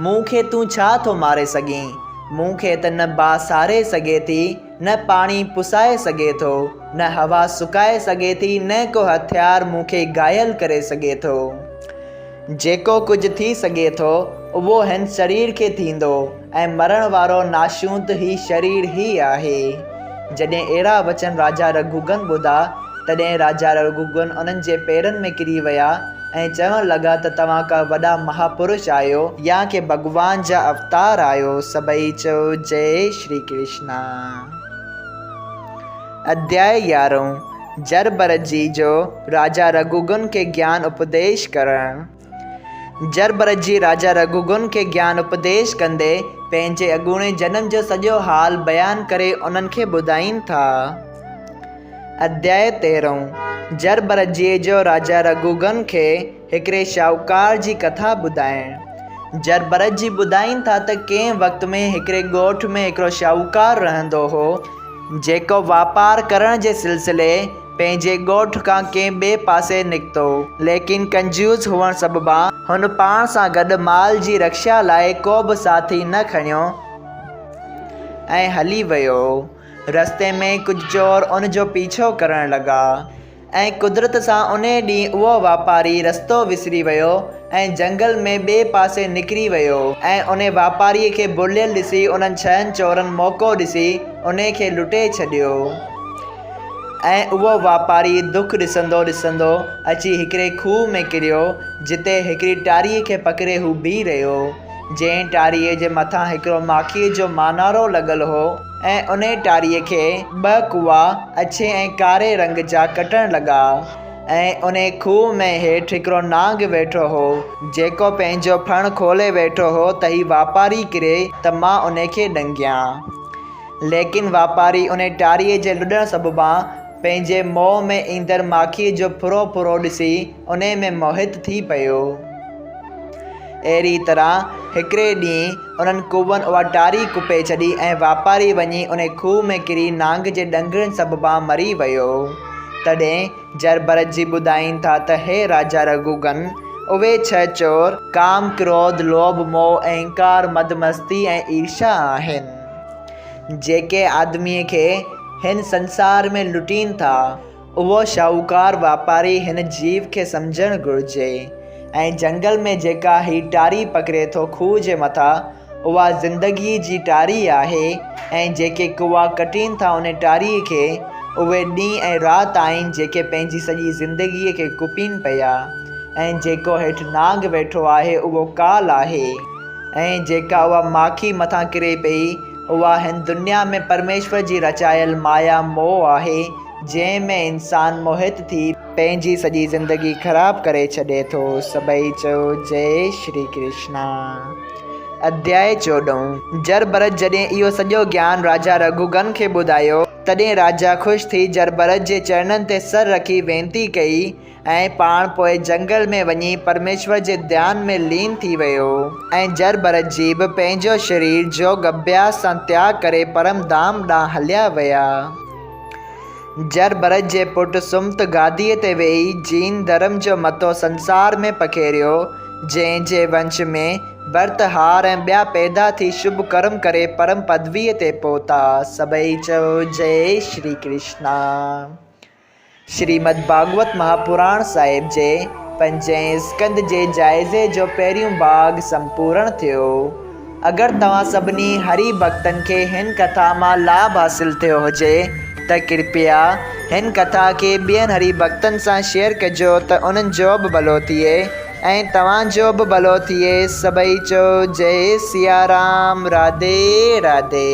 [SPEAKER 1] مون کي تون ڇا ٿو ماري سگهين؟ مون کي ته نه باهه ساڙي سگهي ٿي، نه پاڻي پسائي سگهي ٿو، نه هوا سڪائي سگهي ٿي، نه ڪو هٿيار مون کي گهايل ڪري سگهي ٿو. جيڪو ڪجهه ٿي سگهي ٿو، اهو هن شرير کي ٿيندو ۽ مرڻ وارو ناشونت هي شرير ئي آهي. جڏهن اهڙا وچن راجا رگهوگن ٻڌا، تڏهن راجا رگهوگن انهن جي پيرن ۾ ڪري ويا ۽ چوڻ لڳا ته توهان ڪا وڏا مهاپرش آهيو يا ڪي ڀڳوان جا اوتار آهيو. سڀئي چئو جئي شري ڪرشنا. اڌياء يارهون، جر ڀرت جي جو راجا رگهوگن کي گيان اپديش ڪرڻ. جر ڀرت جي راجا رگهوگن کي گيان اپديش ڪندي پنهنجي اڳوڻي جنم جو سڄو حال بيان ڪري انهن کي ٻڌائين ٿا. اڌياء تيرهون، جر ڀرت جي جو راجا رگهوگن کي هڪڙي شاهوڪار جي ڪٿا ٻڌائڻ. جر ڀرت جي ٻڌائين ٿا ته ڪنهن وقت ۾ هڪڙي ڳوٺ ۾ هڪڙو شاهوڪار رهندو هو، جيڪو واپار ڪرڻ جي سلسلي پنهنجي ڳوٺ کان ڪنهن ٻئي پاسي نڪتو، ليڪن ڪنجوس هئڻ سببان هن پاڻ سان گڏ مال جي رڪشا لاء ڪو به ساٿي نه کنيو ۽ هلي ويو. رستي ۾ ڪجهه چور ان جو پيڇو ڪرڻ لڳا. ۽ قدرت سان انهي ڏينهن اهو واپاري رستو وسري ويو ۽ جنگل ۾ ٻئي پاسي نڪري ويو ۽ انهي واپاري کي ڀليل ڏسي انهن ڇهن چورن موقعو ڏسي انهي کي لٽي ڇڏيو ۽ اهو واپاري دک ڏسندو ڏسندو اچي هڪڙي کوهه ۾ ڪريو جتي هڪڙي ٽاريء کي پڪڙي هو بيهي رهيو جنهن ٽاريء جي مٿان هڪڙو ماکيء جو مانارو لڳل هو. ۽ انهيء ٽاريء کي ٻه ڪوئا اڇي ۽ ڪاري رنگ جا ڪٽڻ لڳا ۽ انهيء کوهه ۾ هيٺ هڪڙو نانگ ويٺو هو، جيڪو پنهنجو ڦڻ کولي ويٺو هو ته هي واپاري ڪري ته مان انهي کي ڏنگيان. ليڪن واپاري انهيء ٽاريء جي لڏڻ سببان پنهنجي منهن ۾ ايندڙ ماکيء جو ڦرو ڦرو ڏسي انهيء ۾ موهت ٿي پيو. اهڙيء طرح هڪڙي ڏينهن انهن ڪوئن اها ٽاري ڪپي ڇڏي ۽ واپاري وڃي انهي کوهه ۾ ڪري نانگ جي ڏنگڻ سببان مري ويو. تڏهن جر ڀرت جي ٻڌائين ٿا ته هي راجا رگهوگن! اهي ڇهه چور، ڪام، ڪروڌ، لوڀ، موهه، اهنڪار، مد مستي ۽ ايرشا آهن، جيڪي آدميء کي هن سنسار ۾ لٽين ٿا. اهو شاهوڪار واپاري هن جيو کي سمجهڻ گهرجي ۽ جنگل ۾ جيڪا هي ٽاري پڪڙي ٿو کوهه جي مٿان اها زندگيء جي ٽاري آهي ۽ جيڪي ڪوئا ڪٽين ٿا ان ٽاريء کي اهي ڏينهن ۽ رات آهن جيڪي پنهنجي سڄي زندگيء کي ڪپين پيا ۽ جيڪو هيٺ نانگ ويٺو آهي اهو ڪال آهي ۽ جيڪا اها ماکي مٿان ڪري پئي اها هن دنيا ۾ پرميشور جي رچايل مايا موهه آهي جنهن ۾ انسان موهت ٿي پنهنجي سڄي زندگي خراب ڪري ڇڏي ٿو. سڀئي چئو جئي شري ڪرشنا. اڌياء چوڏهون. جر ڀرت جڏهن اهو سڄو گيان راجا رگهوگن کي ٻڌايو، تڏهن راجا خوش ٿي جر ڀرت جي چرڻن تي سر رکي وينتي ڪئي ۽ پاڻ پوء جنگل ۾ وڃي پرميشور جي ڌيان ۾ لين ٿي ويو ۽ جر ڀرت جي به پنهنجو شرير جوڳ اڀياس سان تياڳ ڪري پرم ڌام ڏانهن هليا ويا. جر ڀرت جي پٽ سمت گاديء تي ويهي جين ڌرم جو متو سنسار ۾ پکيڙيو. جنهن جي ونش ۾ ڀرتهار ۽ ٻيا پيدا ٿي شڀ ڪرم ڪري پرم پدويء تي پهتا. سڀئي چئو جئي شري ڪرشنا. شريمد ڀاڳوت مهاپراڻ صاحب جي پنجين اسڪنڌ جي جائزي جو پهريون ڀاڳ سمپورڻ ٿيو. اگر توهان سڀني هري ڀڳتن کي هن ڪٿا مان لاڀ حاصل ٿيو هجي ته ڪرپيا هن ڪٿا کي ٻين هري ڀڳتن سان شيئر ڪجو ته انهن جو به ڀلو ٿئي ۽ توهان جو به ڀلو ٿئي سڀئي چئو جئي سيارام راڌي راڌي.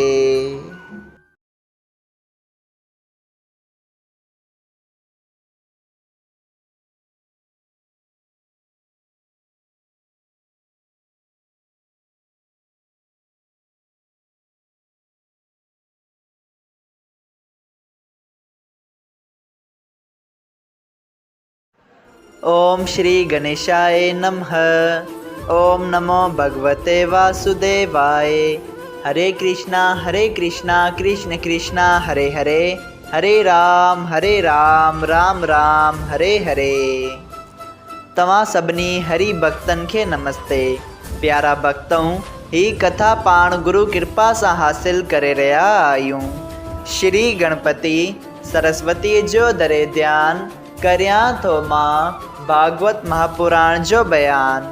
[SPEAKER 1] اوم شري گنيشاء نمه اوم نمو ڀڳوتي واسوديواء هري ڪرشنا هري ڪرشنا ڪرشن ڪرشنا هري هري هري رام هري رام رام رام هري هري. توهان سڀني هري ڀڳتن کي نمستي. پيارا ڀڳتؤ هي ڪٿا پاڻ گرو ڪرپا سان حاصل ڪري رهيا آهيون. شري گڻپتي سرسوتيء جو دري ڌيان ڪريان ٿو مان ڀاڳوت مهاپراڻ جو بيان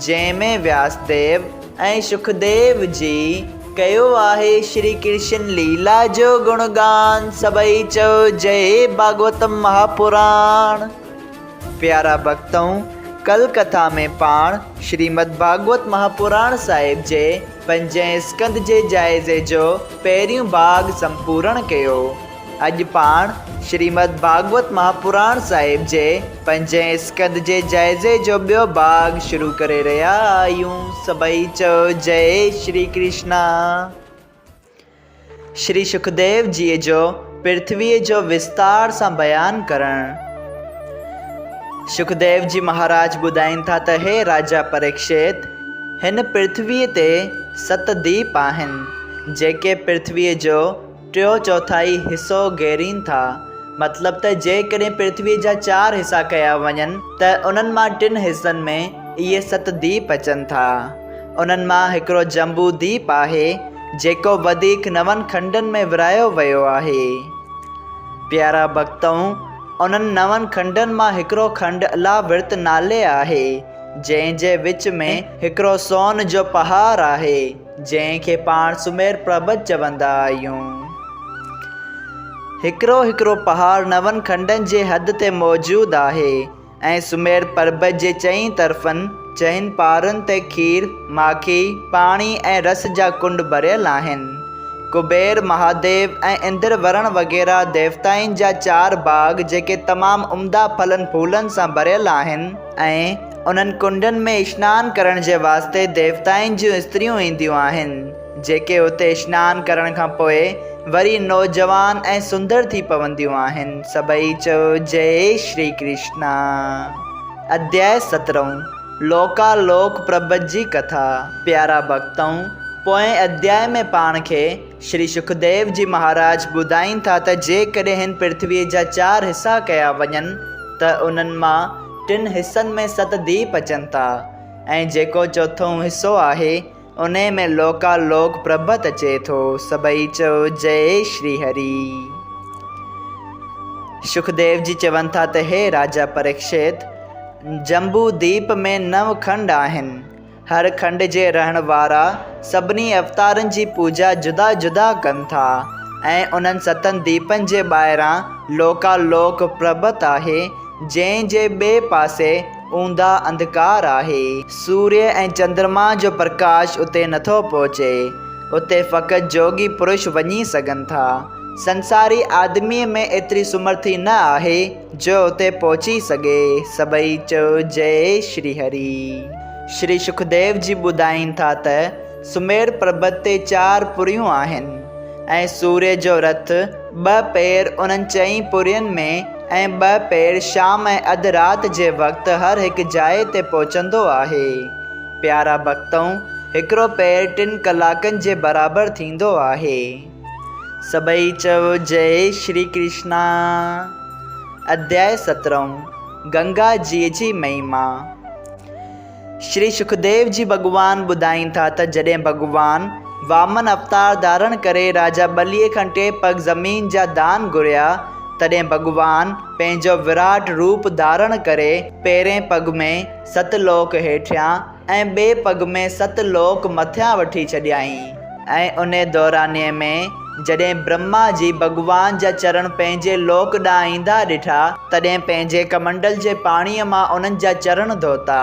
[SPEAKER 1] جنهن ۾ وياس ديو ۽ شڪديو جي ڪيو آهي شري ڪرشن ليلا جو گڻگان سڀئي چئو جئي ڀاڳوتم مهاپراڻ. پيارا ڀڳتؤ! ڪل ڪٿا ۾ پاڻ شريمد ڀاڳوت مهاپراڻ صاحب جي پنجين اسڪنڌ جي جائزي جو پهريون ڀاڳ سمپورڻ ڪيو. اڄ پاڻ شريمد ڀاڳوت مهاپراڻ صاحب جي پنجين اسڪنڌ جي جائزي جو ٻيو ڀاڳ شروع ڪري رهيا آهيون. سڀئي چئو جئي شري ڪرشنا. شري شڪديو جيء جو پرٿويء جو وستار سان بيان ڪرڻ. شڪديو جي مهاراج ٻڌائين ٿا ته هي راجا پريڪشت! هن پرٿويء تي ست ديپ آهن، جيڪي پرٿويء جو ٽيون چوٿائي حصو گهيرين ٿا. مطلب ته جيڪڏهن پرٿويء جا چار حصا ڪيا وڃن ته انهن مان ٽن حصن ۾ اهي ست ديپ اچن ٿا. انهن مان هڪڙو جمبو ديپ آهي، جيڪو وڌيڪ نون کنڊن ۾ ورهايو ويو آهي. پيارا ڀڳتؤ! انهن نون کنڊن مان هڪڙو کنڊ الاورت نالي آهي، جنهن جي وچ ۾ هڪڙو سون جو پهاڙ آهي، جنهن کي پاڻ سمير پربت چوندا آهيون. هڪڙو هڪڙو پهاڙ نون کنڊن جي حد تي موجود آهي. ۽ سمير پربت جي چئين طرفن، چئن پارن تي کير، ماکي، پاڻي ۽ رس جا ڪنڊ ڀريل آهن. ڪبير، مهاديو ۽ اندر ورڻ وغيره ديوتائن جا چار باغ جيڪي تمام عمدا ڦلن ڦولن سان ڀريل آهن ۽ انهن ڪنڊن ۾ اشنان ڪرڻ جي واسطي ديوتائن جون استريون اينديون آهن. جيڪي اتي اشنان ڪرڻ کان پوء وري نوجوان ۽ سندر ٿي پونديون آهن. سڀئي چئو جئي شري ڪرشنا. اڌياء سترهون، لوڪا لوڪ پربت جي ڪٿا. پيارا ڀڳتؤ! پوئين اڌياء ۾ پاڻ کي شري شڪديو جي مهاراج ٻڌائين ٿا ته جيڪڏهن هن پرٿويء جا چار حصا ڪيا وڃن ته انهن مان ٽن حصن ۾ ست ديپ اچن ٿا ۽ جيڪو چوٿون حصو آهي انهيء ۾ لوڪا لوڪ پرڀت اچي ٿو. سڀئي چئو جئي شري هري. شڪديو جي چون ٿا ته هي راجا پريڪشت! جمبو ديپ ۾ نو کنڊ آهن. هر کنڊ جي رهڻ وارا سڀني اوتارن جي پوڄا جدا جدا ڪن ٿا ۽ انهن ستن ديپن جي ٻاهران لوڪا لوڪ پرڀت آهي، جنهن جي ٻئي پاسي اونداهه انڌڪار آهي. سوريه ۽ چندرما جو پرڪاش اتي نٿو پهچي. اتي فقط جوڳي پرش وڃي سگهن ٿا. سنساري آدميء ۾ ايتري سمرٿي نه آهي، جو اتي پهچي سگهي. سڀئي چئو جئي شري هري. شري شڪديو جي ٻڌائين ٿا ته سمير پربت تي چار پريون آهن ۽ سوريه جو رٿ ٻه پير انهن چئين پرين ۾ ۽ ٻه پير شام ۽ اڌ رات جي وقت هر هڪ جاء تي پهچندو آهي. پيارا ڀڳتؤ! هڪڙو پير ٽن ڪلاڪن جي برابر ٿيندو آهي. سڀئي چئو جئي شري ڪرشنا. اڌياء سترهون، گنگا جيء جي مهما. شري شڪديو جي ڀڳوان ٻڌائين ٿا ته جڏهن ڀڳوان وامن اوتار ڌارڻ ڪري راجا ٻليء کان ٽي پڳ زمين جا دان گهريا، تڏهن ڀڳوان پنهنجو وراٽ روپ ڌارڻ ڪري پهرئين پڳ ۾ ست لوڪ هيٺيان ۽ ٻئي پڳ ۾ ست لوڪ مٿيان وٺي ڇڏيائين ۽ انهي دورانيي ۾ جڏهن برهما جي ڀڳوان جا چرڻ پنهنجي لوڪ ڏانهن ايندا ڏٺا، تڏهن پنهنجي ڪمنڊل جي پاڻيء مان انهن جا چرڻ ڌوتا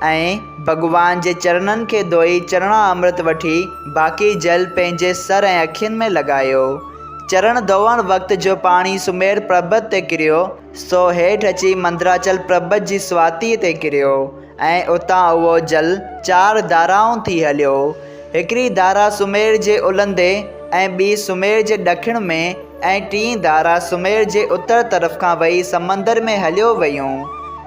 [SPEAKER 1] ۽ ڀڳوان جي چرڻن کي ڌوئي چرڻا امرت وٺي باقي جل پنهنجي سر ۽ اکين ۾ لڳايو. چرڻ ڌوئڻ وقت جو پاڻي سمير پربت تي ڪريو، سو هيٺ اچي مندراچل پربت جي سواتيء تي ڪريو ۽ اتان اهو جل چار ڌارائون ٿي هليو. هڪڙي ڌارا سمير جي الهندي ۽ ٻي سمير جي ڏکڻ ۾ ۽ ٽين ڌارا سمير جي اتر طرف کان وهي سمندر ۾ هليو ويون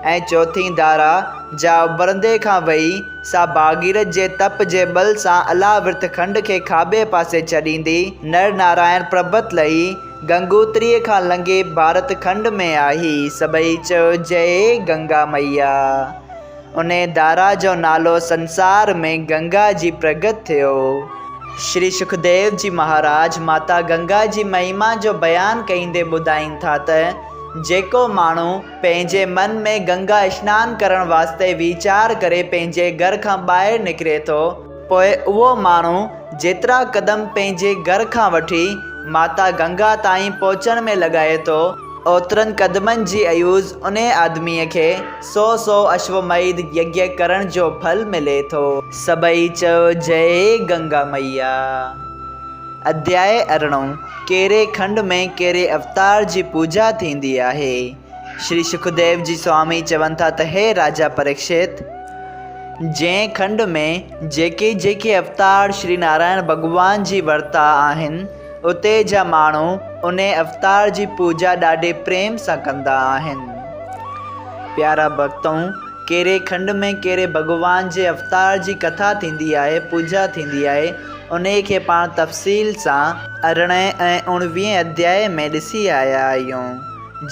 [SPEAKER 1] ۽ چوٿين ڌارا، جا اڀرندي کان وهي، سا ڀاڳيرٿ جي تپ جي ٻل سان الاورت کنڊ کي کاٻي پاسي ڇڏيندي، نر نارائڻ پربت لهي، گنگوتريء کان لنگهي ڀارت کنڊ ۾ آئي. سڀئي چيو، جئي گنگا مئيا! انهيء ڌارا جو نالو سنسار ۾ گنگا جي پرگت ٿيو. شري شڪديو جي مهاراج ماتا گنگا جي مهما جو بيان ڪيندي ٻڌائين ٿا ته جيڪو ماڻهو پنهنجي من ۾ گنگا اشنان ڪرڻ واسطي ويچار ڪري پنهنجي گهر کان ٻاهر نڪري ٿو، پوء اهو ماڻهو جيترا قدم پنهنجي گهر کان وٺي ماتا گنگا تائين پهچڻ ۾ لڳائي ٿو، اوترن قدمن جي عيوض انهيء آدميء کي سو سو اشوميڌ يگيه ڪرڻ جو ڦل ملي ٿو. سڀئي چيو جئي گنگا مئيا. اڌياء ارڙهون، ڪهڙي کنڊ ۾ ڪهڙي اوتار جي پوڄا ٿيندي آهي؟ شري شڪديو جي سوامي چون ٿا ته هي راجا پريڪشت! جنهن کنڊ ۾ جيڪي جيڪي اوتار شري نارائڻ ڀڳوان جي ورتا آهن، اتي جا ماڻهو انهي اوتار جي پوڄا ڏاڍي پريم سان ڪندا آهن. پيارا ڀڳتؤ! ڪهڙي کنڊ ۾ ڪهڙي ڀڳوان جي اوتار جي ڪٿا ٿيندي آهي، پوڄا ٿيندي آهي، انهي کي پاڻ تفصيل سان ارڙهين ۽ اڻويهين اڌياء ۾ ڏسي آيا آهيون.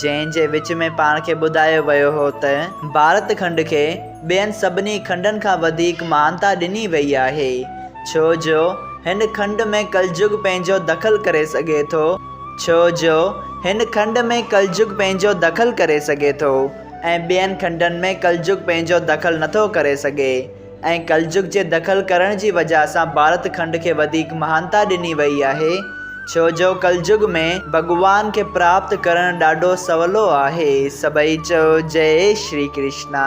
[SPEAKER 1] جنهن جي وچ ۾ پاڻ کي ٻڌايو ويو هو ته ڀارت کنڊ کي ٻين سڀني کنڊن کان وڌيڪ مهانتا ڏني وئي آهي، ڇو جو هن کنڊ ۾ ڪلجگ پنهنجو دخل ڪري سگهي ٿو، ڇو جو هن کنڊ ۾ ڪلجگ پنهنجو دخل ڪري سگهي ٿو ۽ ٻين کنڊن ۾ ڪلجگ پنهنجو دخل نٿو ڪري سگهي ۽ ڪلجگ جي دخل ڪرڻ جي وجهه سان ڀارت کنڊ کي وڌيڪ مهانتا ڏني وئي آهي. ڇو جو ڪلجگ ۾ ڀڳوان کي پراپت ڪرڻ ڏاڍو سولو آهي. سڀئي چئو جئي شري ڪرشنا.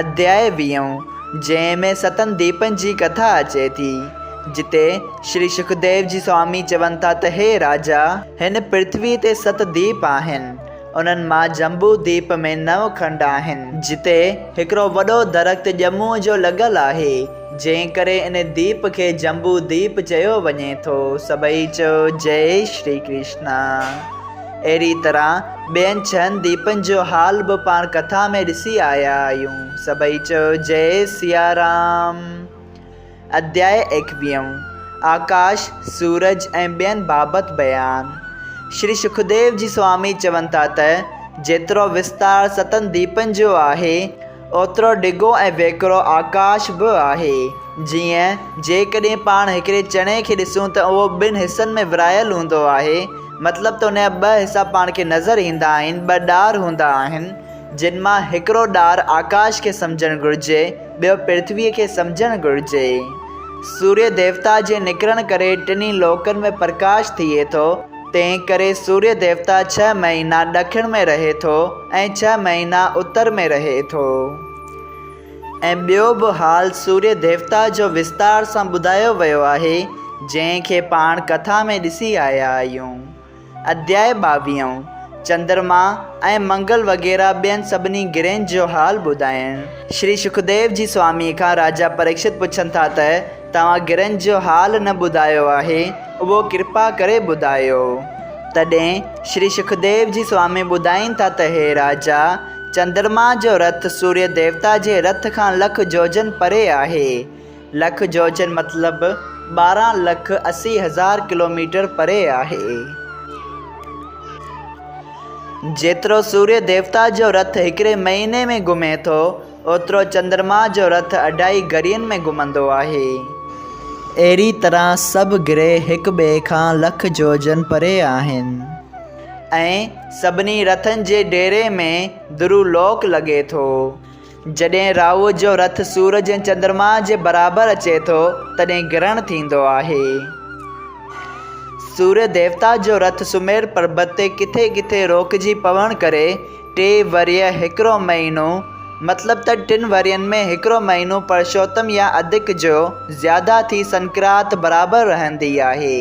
[SPEAKER 1] اڌياء ويهون، جنهن ۾ ستن ديپن جي ڪٿا اچي ٿي، جتي شري شڪديو جي سوامي چون ٿا ته هي راجا! هن پرٿويء تي ست ديپ آهن. انهن مان جمبو ديپ ۾ نو کنڊ آهن، جتي هڪڙو وڏو درخت ڄمونء جو لڳل آهي، جنهن ڪري ان ديپ کي جمبو ديپ چيو وڃي ٿو. سڀئي چيو جئي شري ڪرشنا. اهڙي طرح ٻين ڇهن ديپن جو حال به پاڻ ڪٿا ۾ ڏسي آيا آهيون. سڀئي چيو جئي سيارام. اڌياء ايڪويهون، آڪاش، سورج ۽ ٻين بابت بيان. شري شڪديو جي سوامي چون ٿا ته جيترو وستار ستن ديپن جو آهي، اوترو ڊگهو ۽ ويڪرو آڪاش به آهي. جيئن جيڪڏهن پاڻ هڪڙي چڻي کي ڏسون ته اهو ٻن حصن ۾ ورهايل هوندو آهي، مطلب ته ان جا ٻه حصا پاڻ کي نظر ايندا آهن، ٻه ڏار هوندا آهن. جن مان هڪڙو ڏار آڪاش کي سمجهڻ گهرجي، ٻيو پرٿويء کي سمجهڻ گهرجي. سوريه ديوتا جي نڪرڻ ڪري ٽنهي لوڪن ۾ پرڪاش ٿئي ٿو، تنهن ڪري سوريه ديوتا ڇهه مهينا ڏکڻ ۾ رهي ٿو ۽ ڇهه مهينا اتر ۾ رهي ٿو. ۽ ٻيو به حال سوريه ديوتا جو وستار سان ٻڌايو ويو آهي، جنهن کي پاڻ ڪٿا ۾ ڏسي آيا آهيون. اڌياء ٻاويهون، چندرما ۽ منگل وغيره ٻين سڀني گرهن جو حال ٻڌائڻ. شري شڪديو جي سواميء کان راجا پريڪشت پڇن ٿا ته توهان گرهن جو حال نه ٻڌايو آهي، اهو ڪرپا ڪري ٻڌايو. تڏهن شري شڪديو جي سوامي ٻڌائين ٿا ته هي راجا! چندرما جو رٿ سوريه ديوتا جي رٿ کان لک جوجن پري آهي. لک جوجن مطلب 12 لک 80 هزار ڪلوميٽر پري آهي. جيترو سوريه ديوتا جو رٿ هڪڙي مهيني ۾ گهمي ٿو، اوترو چندرما جو رٿ اڍائي گهڙين ۾ گهمندو آهي. اهڙي طرح سڀ گرهه هڪ ٻئي کان لک جوجن پري آهن. ۽ سڀني رٿن جي ڊيري ۾ ڌرو لوڪ لڳي ٿو. جڏهن راهوء جو رٿ سورج ۽ چندرما جي برابر اچي ٿو، تڏهن گرهڻ ٿيندو آهي. سوريه ديوتا جو رٿ سمير پربت تي ڪٿي ڪٿي روڪجي پوڻ ڪري ٽي ورهيه هڪڙو مهينو، مطلب ته ٽن ورهين ۾ هڪڙو مهينو پرشوتم يا اڌڪ جو زياده ٿي سنڪرات برابر رهندي آهي.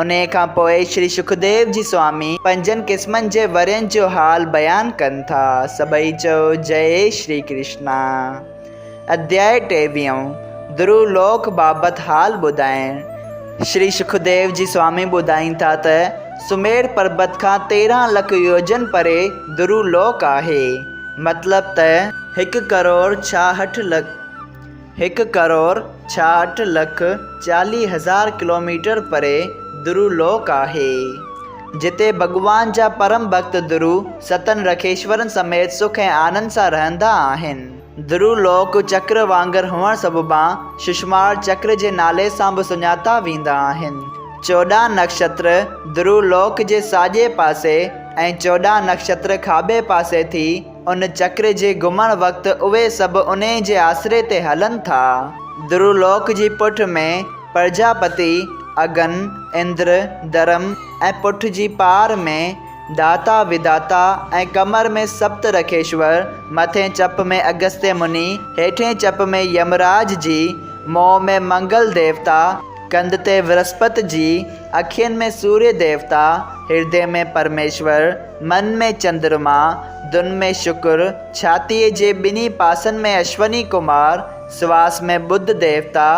[SPEAKER 1] انهيء کان پوء شري شڪديو جي سوامي پنجن قسمن جي ورهين جو حال بيان ڪن ٿا. سڀئي چئو جئي شري ڪرشنا. اڌياء ٽيويهون، ڌرو لوڪ بابت حال ٻڌائڻ. شري شڪديو جي سوامي ٻڌائين ٿا ته سمير پربت کان 13 لک يوجن پري ڌرو لوڪ آهي. مطلب ته هڪ ڪروڙ ڇاهٺ لک. هڪ ڪروڙ 66 لک 40 هزار ڪلوميٽر پري ڌرو لوڪ آهي، جتي ڀڳوان جا پرم ڀڳت ڌرو ستن رکيشورن سميت سک ۽ آنند سان رهندا آهن. ڌرو لوڪ چڪر وانگر هئڻ سببان ششمار چڪر جي نالي سان به سڃاتا ويندا آهن. 14 نڪشتر ڌرو لوڪ جي ساڄي پاسي ۽ 14 نڪشتر کاٻي پاسي ٿي ان چڪر جي گهمڻ وقت اهي سڀ انهيء جي آسري تي هلن ٿا. ڌرولوڪ جي پٺ ۾ پرجاپتي، اگن، اندر، ڌرم ۽ پٺ جي پار ۾ داتا وڌاتا ۽ ڪمر ۾ سپت رکيشور، مٿئين چپ ۾ اگستيه مني، هيٺئين چپ ۾ يمراج جي، منهن ۾ منگل ديوتا، ڪنڌ تي ورسپت جي، اکين ۾ سوريه ديوتا، هردي ۾ پرميشور، من ۾ چندرما، دن ۾ شڪر، ڇاتيء جي ٻنهي پاسن ۾ اشوني ڪمار، سواس ۾ ٻڌ ديوتا،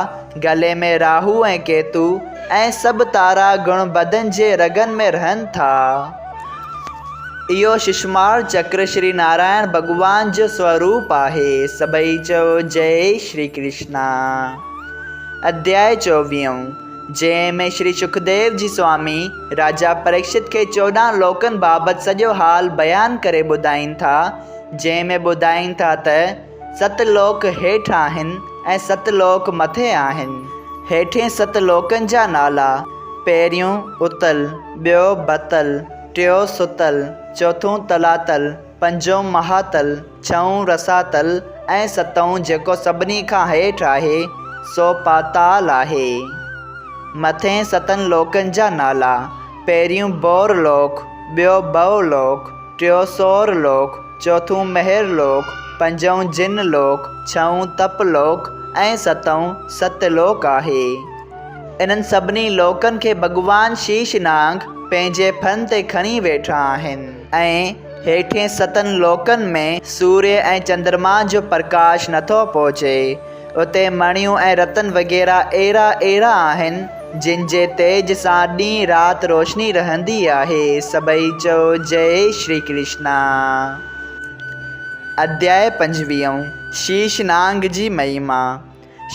[SPEAKER 1] گلي ۾ راهو ۽ ڪيتو ۽ سڀ تارا گڻ بدن جي رڳن ۾ رهن ٿا. اهو ششمار چڪر شري نارائڻ ڀڳوان جو سوروپ آهي. سڀئي چئو جئي شري ڪرشنا. اڌياء چوويهون. جنهن ۾ شري شڪديو جي سوامي راجا پريڪشت کي 14 لوڪن بابت سڄو حال بيان ڪري ٻڌائين ٿا، جنهن ۾ ٻڌائين ٿا ته ست لوڪ هيٺ آهن ۽ ست لوڪ مٿي آهن. هيٺين ست لوڪن جا نالا، پهريون اتل، ٻيو بتل، ٽيو ستل، چوٿون تلاتل، پنجون مهاتل، ڇهون رساتل ۽ ستون جيڪو سڀني کان هيٺ آهي، سو پاتال آهي. مٿين ستن لوڪن جا نالا، پهريون بور لوڪ، ٻيو ڀؤ لوڪ، ٽيو سور لوڪ، چوٿون مهر لوڪ، پنجون جن لوڪ، ڇهون تپ لوڪ ۽ ستون ست لوڪ آهي. انهن سڀني لوڪن کي ڀڳوان شيش نانگ پنهنجي ڦن تي کڻي ويٺا آهن ۽ هيٺين ستن لوڪن ۾ سوريه ۽ چندرما جو پرڪاش نٿو پهچي. اتي مڻيون ۽ رتن وغيره اهڙا اهڙا آهن، جن جي تيج سان ڏينهن رات روشني رهندي آهي. سڀئي چئو جئي شري ڪرشنا. اڌياء پنجويهون، شيش نانگ جي مهيما.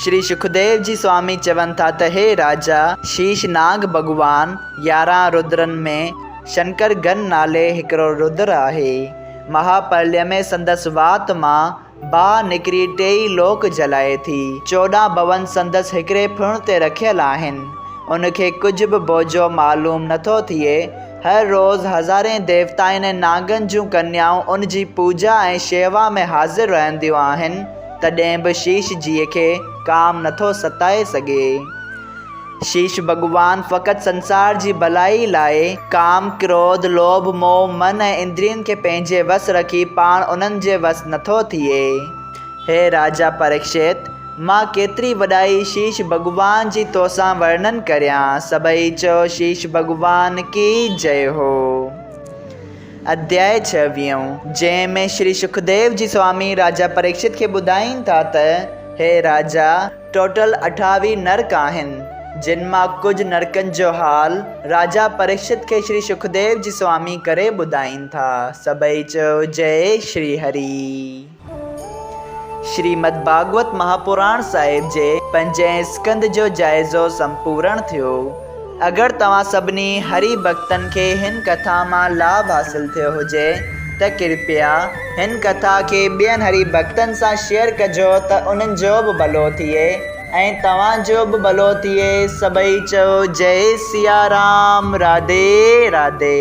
[SPEAKER 1] شري شڪديو جي سوامي چون ٿا ته هي راجا! شيش ناگ ڀڳوان 11 ردرن ۾ شنڪر گن نالي هڪڙو ردر آهي. مها پرليه ۾ سندس وات مان باهه نڪري ٽيئي لوڪ جلائي ٿي. 14 ڀون سندس هڪڙي ڦڻ تي رکيل آهن. ان کي ڪجهه به بوجو معلوم نٿو ٿئي. هر روز هزارين ديوتائن ۽ ناگن جون ڪنيائون ان جي پوڄا ۽ شيوا ۾ حاضر رهنديون آهن. تڏهن به شيش جيء کي ڪام نٿو ستائي سگهي. شيش ڀڳوان فقط سنسار جي ڀلائي لاء ڪام، ڪروڌ، لوڀ، موهه، من ۽ اندرين کي پنهنجي وس رکي پاڻ انهن جي وس نٿو ٿئي. هي راجا پريڪشت! مان ڪيتري وڏائي شيش ڀڳوان جي توسان ورڻن ڪريان. سڀئي چئو شيش ڀڳوان ڪي جئه هو. اڌياء ڇويهون، جنهن ۾ شري شڪديو جي سوامي راجا پريڪشت کي ٻڌائين ٿا ته، هي راجا! ٽوٽل 28 نرڪ آهن، جن مان ڪجهه نرڪن جو حال راجا پريڪشت کي شري شڪديو جي سوامي ڪري ٻڌائين ٿا. سڀئي چئو جئي شري هري. شريمد ڀاڳوت مهاپراڻ صاحب جي پنجين اسڪنڌ جو جائزو سمپورڻ ٿيو. اگر توهان سڀني هري ڀڳتن کي هن ڪٿا مان لاڀ حاصل ٿيو هجي ته ڪرپيا هن ڪٿا کي ٻين هري ڀڳتن سان شيئر ڪجو ته انهن جو به ڀلو ٿئي ۽ توهان جو به ڀلو ٿئي سڀئي چئو جئي سيارام راڌي راڌي.